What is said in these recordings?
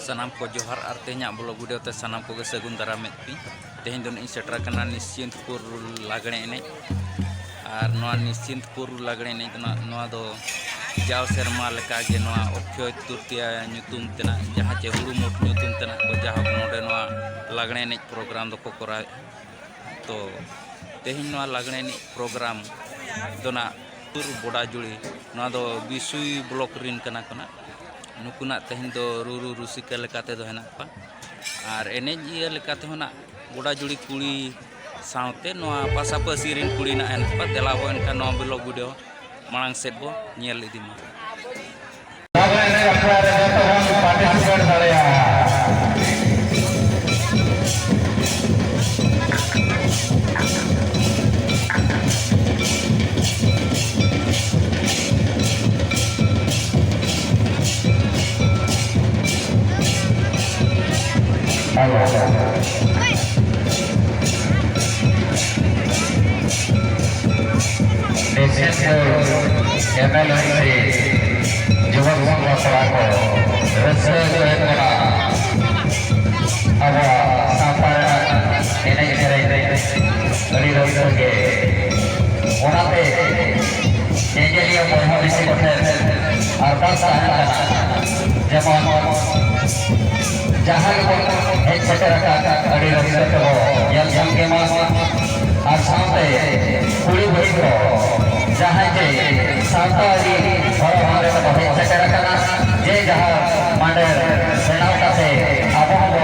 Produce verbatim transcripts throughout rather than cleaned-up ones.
ᱥᱟᱱᱟᱢ ᱠᱚ ᱡᱚᱦᱟᱨ ᱟᱨ ᱛᱮᱦᱮᱧᱟᱜ ᱵᱞᱚᱜ ᱵᱷᱤᱰᱤᱭᱳ ᱛᱮ ᱥᱟᱱᱟᱢ ᱠᱚᱜᱮ ᱥᱟᱹᱜᱩᱱ ᱫᱟᱨᱟᱢᱮᱫ ᱯᱮ᱾ ᱛᱮᱦᱮᱧ ᱫᱚ ᱱᱤᱧ ᱥᱮᱴᱮᱨ ᱟᱠᱟᱱᱟ ᱱᱤᱥᱪᱤᱱᱛᱯᱩᱨ ᱞᱟᱜᱽᱬᱮ ᱮᱱᱮᱡ᱾ ᱟᱨ ᱱᱚᱣᱟ ᱱᱤᱥᱪᱤᱱᱛᱯᱩᱨ ᱞᱟᱜᱽᱬᱮ ᱮᱱᱮᱡ ᱫᱚ ᱱᱟᱜ ᱱᱚᱣᱟ ᱫᱚ ᱡᱟᱣ ᱥᱮᱨᱢᱟ ᱞᱮᱠᱟᱜᱮ ᱱᱚᱣᱟ ᱚᱠᱠᱷᱚᱭ ᱛᱨᱤᱛᱤᱭᱟ ᱧᱩᱛᱩᱢ ᱛᱮᱱᱟᱜ, ᱡᱟᱦᱟᱸ ᱪᱮ ᱦᱩᱲᱩ ᱢᱩᱴ ᱧᱩᱛᱩᱢ ᱛᱮᱱᱟᱜ ᱠᱚ ᱡᱟᱦᱟᱸ ᱱᱚᱰᱮ ᱱᱚᱣᱟ ᱞᱟᱜᱽᱬᱮ ᱮᱱᱮᱡ ᱯᱨᱳᱜᱨᱟᱢ ᱫᱚᱠᱚ ᱠᱚᱨᱟᱣᱮᱫᱼᱟ᱾ ᱛᱚ ᱛᱮᱦᱮᱧ ᱱᱚᱣᱟ ᱞᱟᱜᱽᱬᱮ ᱮᱱᱮᱡ ᱯᱨᱳᱜᱨᱟᱢ ᱫᱚ ᱱᱟᱜ ᱯᱩᱨ ᱵᱚᱰᱟᱡᱩᱲᱤ, ᱱᱚᱣᱟ ᱫᱚ ᱵᱤᱥᱩᱭ ᱵᱞᱚᱠ ᱨᱤᱱ ᱠᱟᱱᱟ ᱠᱚ ᱱᱟᱜ᱾ ᱱᱩᱠᱩ ᱱᱟᱜ ᱛᱮᱦᱮᱧ ᱫᱚ ᱨᱩ ᱨᱩ ᱨᱩᱥᱤᱠᱟ ᱞᱮᱠᱟ ᱛᱮᱫᱚ ᱦᱮᱱᱟᱜ ᱠᱚᱣᱟ᱾ ᱟᱨ ᱮᱱᱮᱡ ᱤᱭᱟᱹ ᱞᱮᱠᱟ ᱛᱮᱦᱚᱸ ᱱᱟᱜ ᱵᱚᱰᱟᱡᱩᱲᱤ ᱠᱩᱲᱤ ᱥᱟᱶᱛᱮ ᱱᱚᱣᱟ ᱯᱟᱥᱟᱯᱟᱹᱥᱤ ᱨᱤᱱ ᱠᱩᱲᱤ ᱱᱟᱜ ᱦᱮᱱᱟᱜ ᱠᱚᱣᱟ᱾ ᱫᱮᱞᱟ ᱵᱚ ᱮᱱᱠᱷᱟᱱ ᱱᱚᱣᱟ ᱵᱞᱚᱜ ᱵᱷᱤᱰᱤᱭᱳ ᱢᱟᱲᱟᱝ ᱥᱮᱫ ᱵᱚ ᱧᱮᱞ ᱤᱫᱤ ᱢᱟ᱾ ᱞᱟᱜᱽᱬᱮ ᱮᱱᱮᱡ ᱟᱠᱷᱲᱟ ᱨᱮ ᱡᱚᱛᱚ ᱵᱚᱱ ᱯᱟᱨᱴᱤᱥᱤᱯᱮᱴ ᱫᱟᱲᱮᱭᱟᱜᱼᱟ᱾ ᱱᱤᱥᱪᱤᱛᱯᱩᱨ ᱮᱢ ᱮᱞ ᱮ ᱥᱤ ᱡᱩᱵᱚᱠ ᱥᱚᱸᱜᱷᱚ ᱠᱚᱲᱟ ᱠᱚ ᱨᱟᱹᱥᱠᱟᱹ ᱦᱚᱪᱚᱭᱮᱫ ᱵᱚᱱᱟ᱾ ᱟᱵᱚᱣᱟᱜ ᱥᱟᱶᱛᱟ ᱨᱮᱱᱟᱜ ᱮᱱᱮᱡ ᱥᱮᱨᱮᱧ ᱨᱮ ᱟᱹᱰᱤ ᱨᱟᱹᱥᱠᱟᱹ ᱜᱮ᱾ ᱚᱱᱟᱛᱮ ᱧᱮᱧᱮᱞᱤᱭᱟᱹ ᱵᱚᱭᱦᱟ ᱢᱤᱥᱤ ᱠᱚᱴᱷᱮᱱ ᱟᱨᱫᱟᱥ ᱛᱟᱦᱮᱱ ᱠᱟᱱᱟ, ᱡᱮᱢᱚᱱ ᱡᱟᱦᱟᱸ ᱜᱮᱵᱚᱱ ᱦᱮᱡ ᱥᱮᱴᱮᱨ ᱟᱠᱟᱱ, ᱟᱹᱰᱤ ᱨᱟᱹᱥᱠᱟᱹ ᱛᱮᱵᱚ ᱧᱮᱞ ᱧᱟᱢ ᱠᱮᱢᱟ᱾ ᱟᱨ ᱥᱟᱶᱛᱮ ᱠᱩᱲᱤ ᱵᱷᱟᱹᱭ ᱠᱚ ᱡᱟᱦᱟᱸᱭ ᱡᱮ ᱥᱟᱶᱛᱟ ᱟᱹᱨᱤ ᱦᱚᱨᱚᱜ ᱵᱟᱸᱫᱮ ᱛᱮᱠᱚ ᱦᱮᱡ ᱥᱮᱴᱮᱨ ᱟᱠᱟᱱᱟ, ᱡᱮ ᱡᱟᱦᱟᱸ ᱢᱟᱸᱰᱮᱨ ᱵᱮᱱᱟᱣ ᱠᱟᱛᱮ ᱟᱵᱚ ᱦᱚᱸᱵᱚ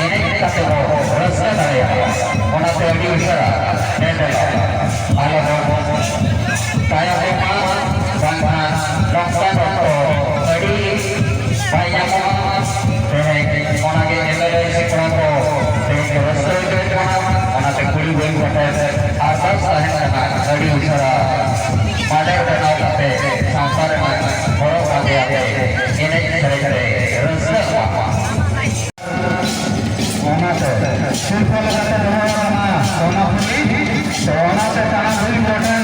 ᱮᱱᱮᱡ ᱠᱟᱛᱮ ᱵᱚ ᱨᱟᱹᱥᱠᱟᱹ ᱫᱟᱲᱮᱭᱟᱜᱼᱟ᱾ ᱚᱱᱟᱛᱮ ᱟᱹᱰᱤ ᱩᱥᱟᱹᱨᱟ ᱫᱮ ᱫᱮᱞᱟ ᱟᱞᱚ ᱵᱚᱱ ᱛᱟᱭᱚᱢᱚᱜ ᱢᱟ, ᱵᱟᱝᱠᱷᱟᱱ ᱱᱚᱝᱠᱟᱱ ᱚᱠᱛᱚ ᱟᱹᱰᱤ ᱵᱟᱭ ᱧᱟᱢᱚᱜᱼᱟ᱾ ᱛᱮᱦᱮᱧ ᱚᱱᱟᱜᱮ ᱮᱢ ᱮᱞ ᱮ ᱥᱮ ᱠᱚᱲᱟ ᱠᱚ ᱛᱮᱦᱮᱧ ᱠᱚ ᱨᱟᱹᱥᱠᱟᱹ ᱦᱚᱪᱚᱭᱮᱫ ᱵᱚᱱᱟ᱾ ᱚᱱᱟᱛᱮ ᱠᱩᱲᱤ ᱵᱟᱹᱭ ᱠᱚᱴᱷᱮᱱ ᱟᱨᱫᱟᱥ ᱛᱟᱦᱮᱱ ᱠᱟᱱᱟ, ᱟᱹᱰᱤ ᱩᱥᱟᱹᱨᱟ ᱢᱟᱰᱮᱨ ᱵᱮᱱᱟᱣ ᱠᱟᱛᱮ ᱥᱟᱶᱛᱟ ᱨᱮᱱᱟᱜ ᱦᱚᱨᱚᱜ ᱵᱟᱸᱫᱮ ᱟᱛᱮ ᱮᱱᱮᱡ ᱥᱮᱨᱮᱧ ᱨᱮ ᱨᱟᱹᱥᱠᱟᱹ ᱮᱢᱟ ᱠᱚᱣᱟ᱾ ᱚᱱᱟᱛᱮ ᱥᱤᱨᱯᱟᱹ ᱞᱮᱠᱟᱛᱮ ᱫᱚᱦᱚ ᱟᱠᱟᱱᱟ ᱥᱚᱱᱟᱯᱩᱨᱤ᱾ ᱛᱚ ᱚᱱᱟᱛᱮ ᱥᱟᱱᱟᱢ ᱦᱩᱭ ᱠᱚᱴᱷᱮᱱ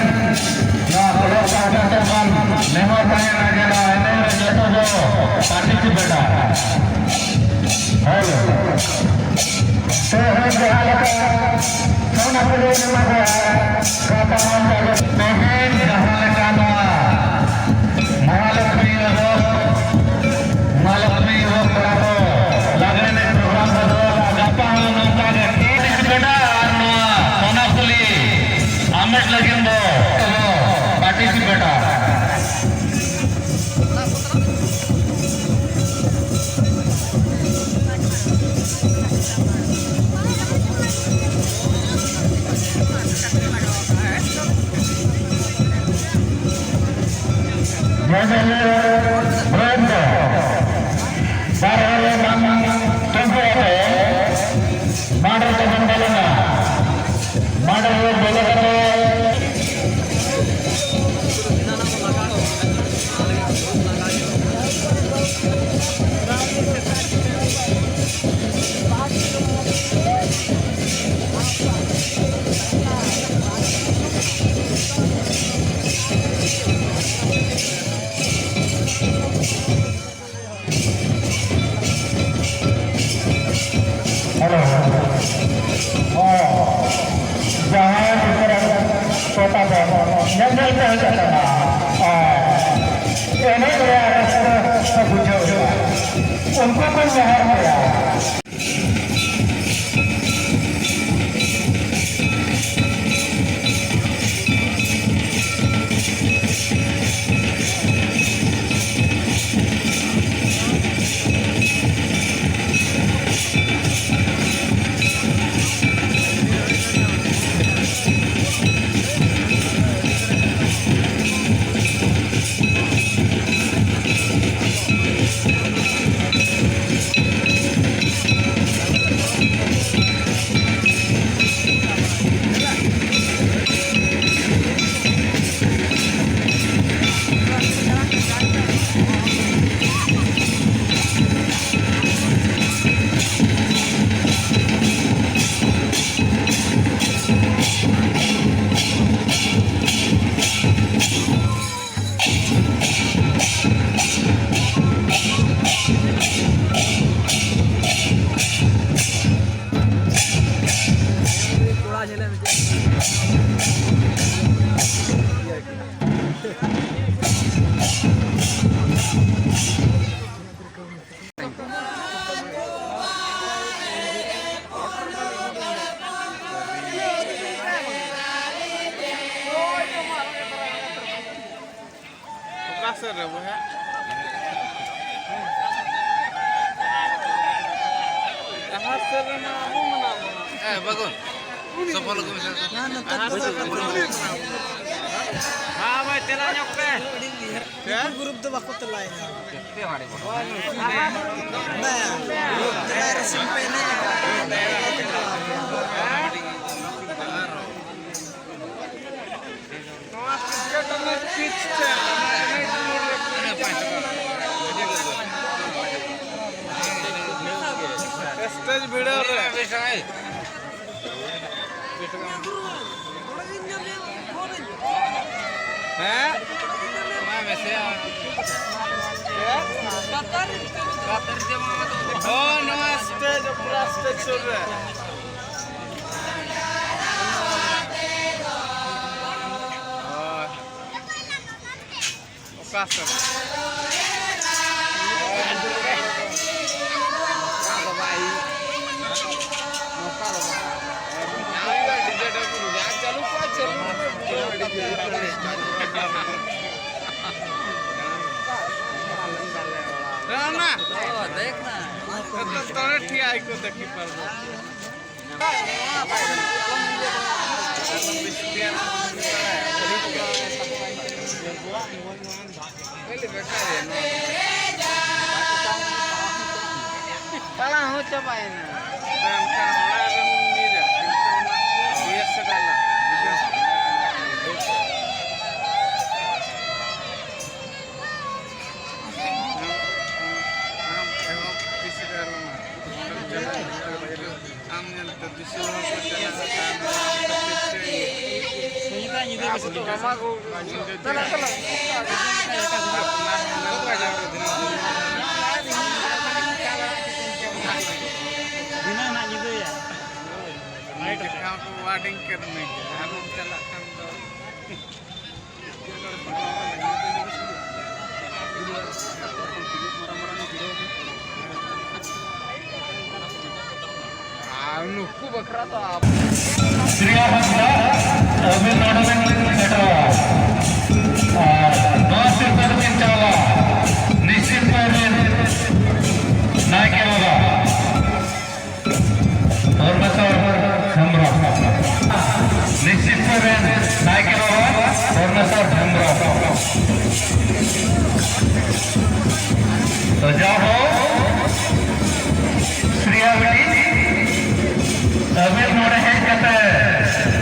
ᱱᱚᱣᱟ ᱠᱞᱟᱵᱽ ᱯᱟᱦᱴᱟ ᱥᱮᱫ ᱠᱷᱚᱱ ᱱᱮᱦᱚᱨ ᱛᱟᱦᱮᱱᱟ ᱡᱮ ᱱᱚᱣᱟ ᱮᱱᱮᱡ ᱨᱮ ᱡᱚᱛᱚ ᱠᱚ ᱯᱟᱨᱴᱤᱥᱤᱯᱮᱴᱟ᱾ ᱦᱳᱭ᱾ ᱛᱮᱦᱮᱧ ᱡᱟᱦᱟᱸ ᱞᱮᱠᱟ ᱥᱚᱱᱟ ᱠᱚᱞᱮ ᱮᱢᱟ ᱠᱚᱣᱟ, ᱜᱟᱯᱟ ᱚᱱᱠᱟ ᱜᱮ᱾ ᱛᱮᱦᱮᱧ ᱡᱟᱦᱟᱸ ᱞᱮᱠᱟ ᱱᱚᱣᱟ ᱢᱚᱦᱟᱞᱚᱠᱷᱢᱤ ᱮᱵᱚᱝ ᱢᱚᱦᱟᱞᱚᱠᱷᱢᱤ ᱮᱵᱚᱝ ᱠᱚᱲᱟ ᱠᱚ ᱞᱟᱜᱽᱲᱮ ᱮᱱᱮᱡ ᱯᱨᱳᱜᱨᱟᱢ ᱠᱚ ᱫᱚᱦᱚ ᱠᱟᱜᱼᱟ, ᱜᱟᱯᱟ ᱦᱚᱸ ᱱᱚᱝᱠᱟ ᱜᱮ ᱴᱷᱤᱠ ᱵᱮᱴᱟ ᱟᱨ ᱱᱚᱣᱟ ᱥᱚᱱᱟ ᱠᱩᱞᱤ ᱟᱢᱮᱫ ᱞᱟᱹᱜᱤᱫ ᱫᱚ ᱯᱟᱨᱴᱤᱥᱤᱯᱮᱴᱟ᱾ ᱵᱟᱨ ᱦᱚᱲ ᱵᱟᱝ ᱛᱩᱝᱠᱩ ᱟᱛᱮ ᱢᱟᱴᱷ ᱨᱮ ᱛᱟᱵᱚᱱ ᱵᱚᱞᱚᱱᱟ᱾ ᱢᱟᱴᱷ ᱨᱮ ᱵᱚᱞᱚ ᱠᱟᱛᱮ ᱦᱮᱞᱳ᱾ ᱦᱚᱸ, ᱡᱟᱦᱟᱸᱭ ᱵᱤᱪᱟᱹᱨ ᱴᱚᱴᱷᱟ ᱫᱚ ᱧᱮᱞ ᱧᱮᱞ ᱛᱮ ᱦᱤᱡᱩᱜ ᱠᱟᱱᱟ ᱟᱨ ᱮᱱᱮᱡ ᱨᱮᱭᱟᱜ ᱨᱟᱹᱥᱠᱟᱹ ᱠᱚ ᱵᱩᱡᱷᱟᱹᱣ ᱮᱫᱟ, ᱩᱱᱠᱩ ᱠᱚ ᱱᱮᱦᱚᱨ ᱠᱚᱣᱟ᱾ ᱨᱮ ᱵᱚᱭᱦᱟ᱾ ᱰᱟᱦᱟᱨ ᱥᱮᱫ ᱨᱮᱢᱟ ᱟᱵᱚ ᱢᱮᱱᱟᱜ ᱵᱚᱱᱟ᱾ ᱦᱮᱸ, ᱵᱟᱹᱜᱩᱱ᱾ ᱥᱚᱯᱷᱚᱞ ᱟᱹᱜᱩ ᱢᱮᱥᱮ᱾ ᱦᱮᱸ, ᱱᱚᱛᱮ ᱫᱚ ᱵᱟᱠᱚ ᱛᱮᱞᱟᱭᱟ᱾ ᱦᱮᱸ ᱵᱷᱟᱭ, ᱛᱮᱞᱟ ᱧᱚᱜ ᱯᱮ᱾ ᱪᱮᱫ? ᱜᱨᱩᱯ ᱫᱚ ᱵᱟᱠᱚ ᱛᱮᱞᱟᱭᱟ᱾ ᱵᱟᱝ, ᱜᱨᱩᱯ ᱛᱮᱞᱟᱭ ᱨᱮ ᱥᱤᱢ ᱯᱮ ᱮᱱᱮᱡ ᱟᱠᱟᱫᱟ᱾ ᱱᱚᱣᱟ ᱠᱨᱤᱠᱮᱴ ᱮᱱᱮᱡ ᱯᱤᱪ ᱛᱮ ᱮᱱᱮᱡ ᱢᱳᱲ ᱨᱮ ᱥᱴᱮᱡᱽ ᱵᱷᱤᱲᱟᱹᱣ ᱨᱮ᱾ ᱦᱮᱸ? ᱪᱮᱫ? ᱦᱳᱭ, ᱱᱚᱣᱟ ᱥᱴᱮᱡᱽ, ᱯᱩᱨᱟ ᱥᱴᱮᱡᱽ ᱥᱩᱨ ᱨᱮ᱾ ᱦᱳᱭ᱾ ᱚᱠᱟ ᱥᱮᱫ? ᱦᱮᱸ, ᱚᱱᱟ᱾ ᱛᱚᱲᱮ ᱴᱷᱤᱠ ᱟᱭ ᱠᱚ ᱫᱟᱠᱤ ᱯᱟᱨᱵᱚ᱾ ᱛᱟᱞᱟ ᱦᱚᱸ ᱪᱟᱵᱟᱭᱮᱱᱟ᱾ ᱮᱱᱠᱷᱟᱱ ᱚᱲᱟᱜ ᱨᱮᱦᱚᱸ ᱧᱤᱨᱟ, ᱠᱤᱱᱛᱩ ᱚᱱᱟ ᱤᱭᱟᱹ ᱥᱮᱫ ᱟᱞᱚ, ᱵᱩᱡᱷᱟᱹᱣ᱾ ᱟᱢ, ᱟᱢ ᱮᱦᱚᱵ ᱛᱤᱥ ᱨᱮ ᱟᱞᱚᱢ ᱟᱢ ᱧᱮᱞᱛᱮ ᱫᱤᱥᱚᱢ ᱦᱚᱲ ᱠᱚ ᱪᱟᱞᱟᱜᱼᱟ, ᱛᱟᱭᱚᱢ ᱨᱮ ᱟᱢ ᱠᱷᱟᱹᱛᱤᱨ ᱛᱮ ᱤᱭᱟᱹ᱾ ᱥᱩᱱᱤᱛᱟ ᱧᱤᱫᱟᱹ ᱜᱮ ᱟᱵᱚ ᱫᱚ ᱥᱮᱴᱮᱨ ᱢᱟᱢᱟ ᱠᱟᱱᱟ᱾ ᱜᱚ-, ᱪᱟᱞᱟᱜ, ᱪᱟᱞᱟᱜ᱾ ᱟᱯᱱᱟᱨ ᱦᱚᱸ ᱫᱷᱤᱱᱟᱹᱝ ᱱᱟᱜ ᱧᱤᱫᱟᱹᱭᱟ᱾ ᱱᱤᱡᱮ ᱴᱷᱟᱶ ᱠᱚ ᱣᱟᱨᱰᱤᱝ ᱠᱮᱫ ᱢᱮ, ᱟᱨᱦᱚᱸᱢ ᱪᱟᱞᱟᱜ ᱠᱷᱟᱱ ᱫᱚ᱾ ᱟᱨ ᱱᱩᱠᱩ ᱵᱟᱠᱷᱨᱟ ᱫᱚ ᱟᱵᱚ ᱥᱨᱤᱭᱟ ᱦᱟᱸᱥᱫᱟ ᱟᱹᱵᱤᱱ ᱱᱚᱰᱮ ᱵᱤᱱ ᱥᱮᱴᱮᱨᱚᱜᱼᱟ᱾ ᱟᱨ ᱱᱚᱣᱟ ᱥᱤᱨᱯᱟᱹ ᱫᱚᱵᱤᱱ ᱱᱤᱥᱪᱤᱛᱯᱩᱨ ᱨᱮᱱ ᱱᱟᱭᱠᱮ ᱵᱟᱵᱟ ᱯᱚᱨᱢᱮᱥᱚᱨ ᱦᱮᱢᱵᱨᱚᱢ᱾ ᱱᱤᱥᱪᱤᱛᱯᱩᱨ ᱨᱮᱱ ᱱᱟᱭᱠᱮ ᱵᱟᱵᱟ ᱯᱚᱨᱢᱮᱥᱚᱨ ᱦᱮᱢᱵᱨᱚᱢ᱾ ᱛᱚ ᱡᱟᱭᱦᱳᱠ, ᱥᱨᱤᱭᱟ ᱵᱤᱴᱤ, ᱟᱹᱵᱤᱱ ᱱᱚᱰᱮ ᱦᱮᱡ ᱠᱟᱛᱮ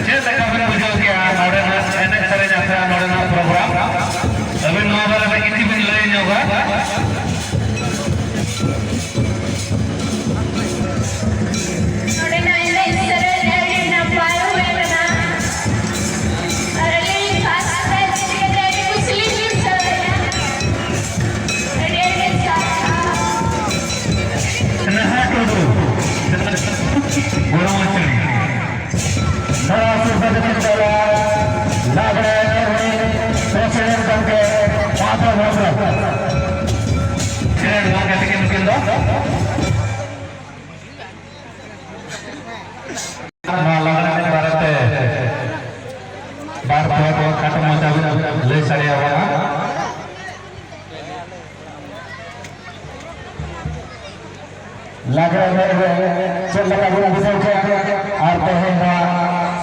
ᱪᱮᱫ ᱞᱮᱠᱟ ᱵᱤᱱ ᱵᱩᱡᱷᱟᱹᱣ ᱠᱮᱜᱼᱟ ᱱᱚᱰᱮᱱᱟᱜ ᱮᱱᱮᱡ ᱥᱮᱨᱮᱧ ᱟᱠᱷᱲᱟ, ᱱᱚᱰᱮᱱᱟᱜ ᱯᱨᱳᱜᱨᱟᱢ? ᱟᱹᱵᱤᱱ ᱱᱚᱣᱟ ᱵᱟᱨᱮ ᱨᱮ ᱠᱤᱪᱷᱩ ᱵᱤᱱ ᱞᱟᱹᱭ ᱧᱚᱜᱟ? ᱱᱚᱰᱮᱱᱟᱜ ᱮᱱᱮᱡ ᱥᱮᱨᱮᱧ ᱟᱹᱰᱤ ᱱᱟᱯᱟᱭ ᱦᱩᱭ ᱟᱠᱟᱱᱟ᱾ ᱟᱨ ᱟᱹᱞᱤᱧ first prize ᱤᱫᱤ ᱠᱟᱛᱮ ᱟᱹᱰᱤ ᱠᱩᱥᱤ ᱞᱤᱧ ᱵᱩᱡᱷᱟᱹᱣ ᱮᱫᱟ᱾ ᱟᱹᱰᱤ ᱟᱹᱰᱤ ᱥᱟᱨᱦᱟᱣ᱾ ᱥᱱᱮᱦᱟ ᱴᱩᱰᱩ, ᱜᱚᱲᱚᱢᱟᱪᱟᱹᱲᱤ᱾ ᱱᱚᱣᱟ ᱥᱩᱨ ᱥᱩᱯᱩᱨ ᱪᱟᱞᱟᱜ ᱞᱟᱜᱽᱲᱮ ᱮᱱᱮᱡ ᱨᱤᱱᱤᱡ president ᱜᱚᱢᱠᱮ ᱢᱟᱫᱷᱚᱵ ᱦᱮᱢᱵᱨᱚᱢ᱾ President ᱜᱚᱢᱠᱮ ᱛᱤᱠᱤᱱ ᱱᱩᱠᱤᱱ ᱫᱚ ᱱᱚᱣᱟ ᱞᱟᱜᱽᱲᱮ ᱮᱱᱮᱡ ᱵᱟᱨᱮᱛᱮ ᱵᱟᱨ ᱯᱮ ᱠᱟᱹᱴᱤᱡ ᱢᱟᱪᱷᱟ ᱵᱤᱱ ᱞᱟᱹᱭ ᱥᱟᱰᱮ ᱟᱵᱚᱱᱟ᱾ ᱞᱟᱜᱽᱲᱮ ᱮᱱᱮᱡ ᱨᱮ ᱪᱮᱫ ᱞᱮᱠᱟ ᱵᱤᱱ ᱵᱩᱡᱷᱟᱹᱣ ᱠᱮᱫᱼᱟ? ᱟᱨ ᱛᱮᱦᱮᱧ ᱱᱚᱣᱟ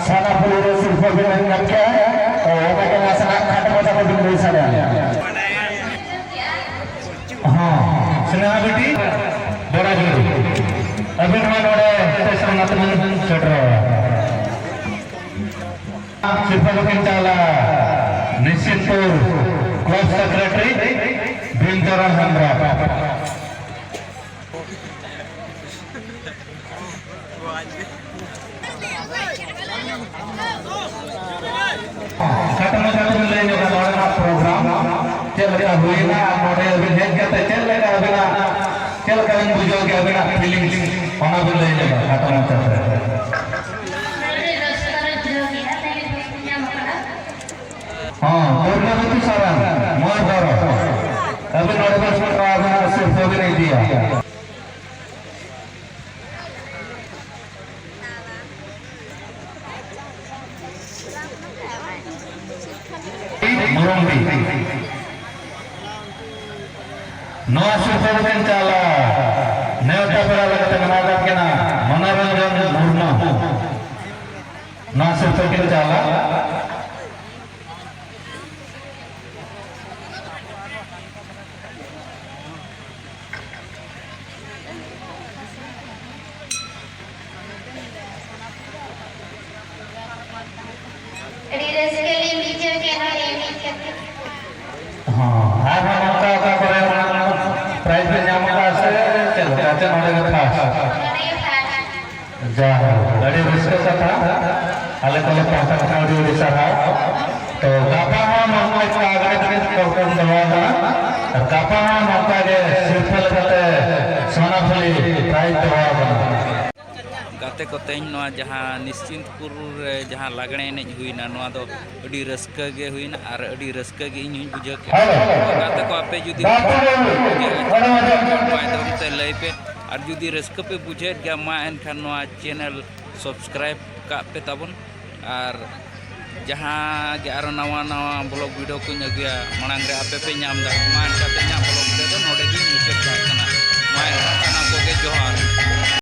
ᱥᱟᱱᱟᱯᱩᱞᱤ ᱨᱮ ᱥᱤᱨᱯᱟᱹ ᱵᱤᱱ ᱧᱟᱢ ᱠᱮᱫᱼᱟ, ᱛᱚ ᱚᱱᱟ ᱜᱮ ᱱᱟᱥᱮᱱᱟᱜ ᱠᱷᱟᱴᱚ ᱢᱟᱪᱷᱟ ᱛᱮᱵᱤᱱ ᱞᱟᱹᱭ ᱥᱟᱰᱮᱭᱟ᱾ ᱦᱚᱸ, ᱥᱱᱮᱦᱟ ᱵᱤᱴᱤ, ᱵᱚᱲᱟ ᱡᱳᱨ᱾ ᱟᱹᱵᱤᱱ ᱦᱚᱸ ᱱᱚᱰᱮ ᱥᱟᱨᱱᱟ ᱛᱮᱵᱤᱱ ᱥᱮᱴᱮᱨᱚᱜᱼᱟ᱾ ᱥᱤᱨᱯᱟᱹ ᱫᱚᱠᱤᱱ ᱪᱟᱞᱟ ᱱᱤᱥᱪᱤᱛᱯᱩᱨ club secretary ᱵᱷᱤᱢᱪᱚᱨᱚᱱ ᱦᱮᱢᱵᱨᱚᱢ᱾ ᱠᱷᱟᱴᱚ ᱢᱟᱪᱷᱟ ᱛᱮᱵᱤᱱ ᱞᱟᱹᱭ ᱧᱚᱜᱟ ᱱᱚᱰᱮᱱᱟᱜ program ᱪᱮᱫ ᱞᱮᱠᱟ ᱦᱩᱭᱱᱟ ᱟᱨ ᱱᱚᱰᱮ ᱟᱹᱵᱤᱱ ᱦᱮᱡ ᱠᱟᱛᱮ ᱪᱮᱫ ᱞᱮᱠᱟ ᱟᱹᱵᱤᱱᱟᱜ, ᱪᱮᱫ ᱞᱮᱠᱟ ᱵᱤᱱ ᱵᱩᱡᱷᱟᱹᱣ ᱠᱮᱫᱟ ᱟᱹᱵᱤᱱᱟᱜ feelings, ᱚᱱᱟ ᱵᱤᱱ ᱞᱟᱹᱭ ᱧᱚᱜᱟ ᱠᱷᱟᱴᱚ ᱢᱟᱪᱷᱟ ᱛᱮ᱾ ᱟᱹᱰᱤ ᱨᱟᱹᱥᱠᱟᱹ ᱞᱮ ᱵᱩᱡᱷᱟᱹᱣ ᱠᱮᱫᱟ, ᱛᱮᱦᱮᱧ ᱨᱟᱹᱥᱠᱟᱹ ᱧᱟᱢ ᱟᱠᱟᱫᱟ᱾ ᱦᱚᱸ, ᱫᱩᱨᱜᱟᱵᱚᱛᱤ ᱥᱚᱨᱮᱱ, ᱢᱚᱭᱩᱨᱵᱷᱚᱸᱡᱽ᱾ ᱟᱹᱵᱤᱱ ᱱᱚᱰᱮ ᱵᱮᱥ ᱠᱚ ᱟᱹᱵᱤᱱᱟᱜ ᱥᱤᱨᱯᱟᱹ ᱵᱤᱱ ᱤᱫᱤᱭᱟ᱾ ᱢᱩᱨᱩᱢᱰᱤ᱾ ᱱᱚᱣᱟ ᱥᱤᱨᱯᱟᱹ ᱫᱚᱠᱤᱱ ᱪᱟᱞᱟ ᱱᱮᱣᱛᱟ ᱯᱮᱲᱟ ᱞᱮᱠᱟᱛᱮ ᱢᱮᱱᱟᱜ ᱟᱠᱟᱫ ᱠᱤᱱᱟ ᱢᱚᱱᱳᱨᱚᱧᱡᱚᱱ ᱢᱩᱨᱢᱩ᱾ ᱱᱚᱣᱟ ᱥᱤᱨᱯᱟᱹ ᱠᱤᱱ ᱪᱟᱞᱟ᱾ ᱟᱹᱰᱤ ᱨᱟᱹᱥᱠᱟᱹ ᱞᱤᱧ ᱵᱩᱡᱷᱟᱹᱣ ᱠᱮᱫ ᱱᱚᱰᱮ ᱮᱱᱮᱡ ᱠᱟᱛᱮ᱾ ᱦᱚᱸ, ᱟᱨᱦᱚᱸ ᱱᱚᱝᱠᱟ ᱚᱠᱟ ᱠᱚᱨᱮ ᱢᱟᱲᱟᱝ prize ᱯᱮ ᱧᱟᱢ ᱟᱠᱟᱫᱼᱟ ᱥᱮ ᱪᱮᱫ ᱞᱮᱠᱟ? ᱪᱮ ᱱᱚᱰᱮ ᱜᱮ first? ᱱᱚᱰᱮ ᱜᱮ first᱾ ᱡᱟᱭᱦᱳᱠ, ᱟᱹᱰᱤ ᱨᱟᱹᱥᱠᱟᱹ ᱠᱟᱛᱷᱟ᱾ ᱟᱞᱮ ᱠᱚᱞᱮ ᱯᱟᱦᱴᱟ ᱠᱷᱚᱱ ᱟᱹᱰᱤ ᱟᱹᱰᱤ ᱥᱟᱨᱦᱟᱣ᱾ ᱛᱚ, ᱜᱟᱯᱟ ᱦᱚᱸ ᱱᱚᱝᱠᱟ ᱜᱮ ᱯᱨᱳᱜᱨᱟᱢ ᱫᱚᱦᱚ ᱟᱠᱟᱱᱟ᱾ ᱟᱨ ᱜᱟᱯᱟ ᱦᱚᱸ ᱱᱚᱝᱠᱟ ᱜᱮ ᱥᱤᱨᱯᱷᱟᱹ ᱞᱮᱠᱟᱛᱮ ᱥᱚᱱᱟ ᱯᱷᱩᱞᱤ prize ᱫᱚᱦᱚ ᱟᱠᱟᱱᱟ᱾ ᱜᱟᱛᱮ ᱠᱚ, ᱛᱮᱦᱮᱧ ᱱᱚᱣᱟ ᱡᱟᱦᱟᱸ ᱱᱤᱥᱪᱤᱱᱛᱯᱩᱨ ᱨᱮ ᱡᱟᱦᱟᱸ ᱞᱟᱜᱽᱬᱮ ᱮᱱᱮᱡ ᱦᱩᱭᱱᱟ, ᱱᱚᱣᱟ ᱫᱚ ᱟᱹᱰᱤ ᱨᱟᱹᱥᱠᱟᱹ ᱜᱮ ᱦᱩᱭᱱᱟ ᱟᱨ ᱟᱹᱰᱤ ᱨᱟᱹᱥᱠᱟᱹ ᱜᱮ ᱤᱧ ᱦᱚᱸᱧ ᱵᱩᱡᱷᱟᱹᱣ ᱠᱮᱫᱟ᱾ ᱦᱮᱞᱳ᱾ ᱜᱟᱛᱮ ᱠᱚ, ᱟᱯᱮ ᱡᱩᱫᱤ ᱵᱟᱯᱩ ᱵᱩᱡᱷᱟᱹᱣ ᱵᱩᱡᱷᱟᱹᱣ ᱠᱷᱟᱱ ᱦᱮᱞᱳ᱾ ᱢᱟᱫᱽᱫᱷᱚᱢ ᱛᱮ ᱞᱟᱹᱭ ᱯᱮ, ᱟᱨ ᱡᱩᱫᱤ ᱨᱟᱹᱥᱠᱟᱹ ᱯᱮ ᱵᱩᱡᱷᱟᱹᱣᱮᱫ ᱜᱮᱭᱟ, ᱢᱟ ᱮᱱᱠᱷᱟᱱ ᱱᱚᱣᱟ channel subscribe ᱠᱟᱜ ᱯᱮ ᱛᱟᱵᱚᱱ, ᱟᱨ ᱡᱟᱦᱟᱸ ᱜᱮ ᱟᱨᱚ ᱱᱟᱣᱟ ᱱᱟᱣᱟ vlog video ᱠᱚᱧ ᱟᱹᱜᱩᱭᱟ, ᱢᱟᱲᱟᱝ ᱨᱮ ᱟᱯᱮ ᱯᱮ ᱧᱟᱢ ᱫᱟ᱾ ᱢᱟ ᱮᱱᱠᱷᱟᱱ ᱛᱮᱦᱮᱧᱟᱜ vlog video ᱫᱚ ᱱᱚᱰᱮ ᱜᱤᱧ ᱢᱩᱪᱟᱹᱫ ᱠᱟᱜ ᱠᱟᱱᱟ᱾ ᱢᱟ ᱮᱱᱠᱷᱟᱱ ᱥᱟᱱᱟᱢ ᱠᱚᱜᱮ ᱡᱚᱦᱟᱨ᱾